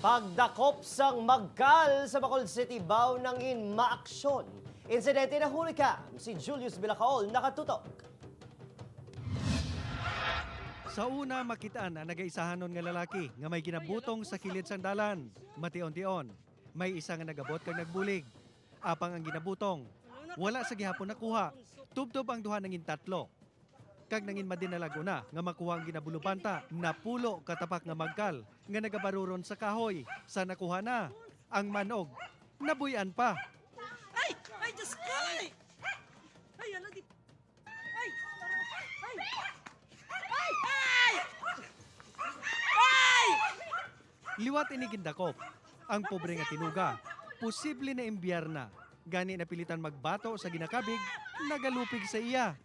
Pagdakop sang magkal sa Bacolod City, baw nangin maaksyon. Insidente na huli ka, si Julius Bilacaol nakatutok. Sa una, makitaan ang nagaisahanon nga lalaki nga may ginabutong sa kilid sang dalan. Mation-tion, may isa nga nagabot kag nagbulig. Apang ang ginabutong, wala sa gihapon nakuha. Tubtob ang duha nangin tatlo. Kag nangin madinalag una nga makuha ang ginabulubanta, napulo katapak nga magkal nga nagabaruron sa kahoy. Sa nakuha na, ang manog, nabuyan pa. Ay! Ay, Diyos ko! Ay! Ay, ano di... Ay! Ay! Ay! Ay! Ay! Liwat inigindakop. Ang pobre nga tinuga, posible na imbyerna. Gani napilitan magbato sa ginakabig, nagalupig sa iya.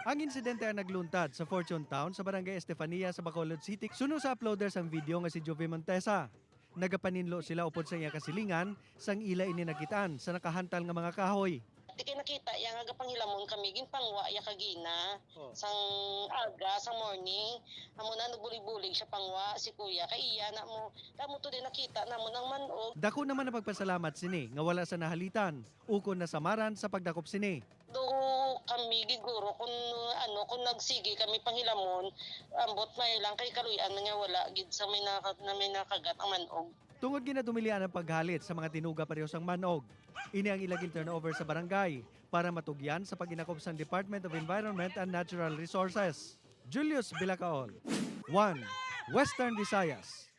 Ang insidente ang nagluntad sa Fortune Town sa Barangay Estefania sa Bacolod City. Suno sa uploaders ang video nga si Jove Montesa. Nagapaninlo sila upod sa iya kasilingan sang ila ini nakitaan sa nakahantal nga mga kahoy. Di kay nakita ya nga gapanghilamon kami ginpangwa ya kagina sang aga sang morning amo na nagbulig-bulig siya pangwa si kuya kay iya na mo damo to din nakita namo nang manog. Dako naman ang pagpasalamat sini nga wala sa nahalitan, ukon na samaran sa pagdakop sini. Do kami giguro kung ano kung nagsige kami panghilamon, ambot may lang kay kaluyan na nga wala gid sa may naka, na may nakagat ang manog. Tungod ginadumilian ang paghalit sa mga tinuga pareho sang manog. Ini ang ilaging turnover sa barangay para matugyan sa paginakop sang Department of Environment and Natural Resources. Julius Bilacaol, 1. Western Visayas.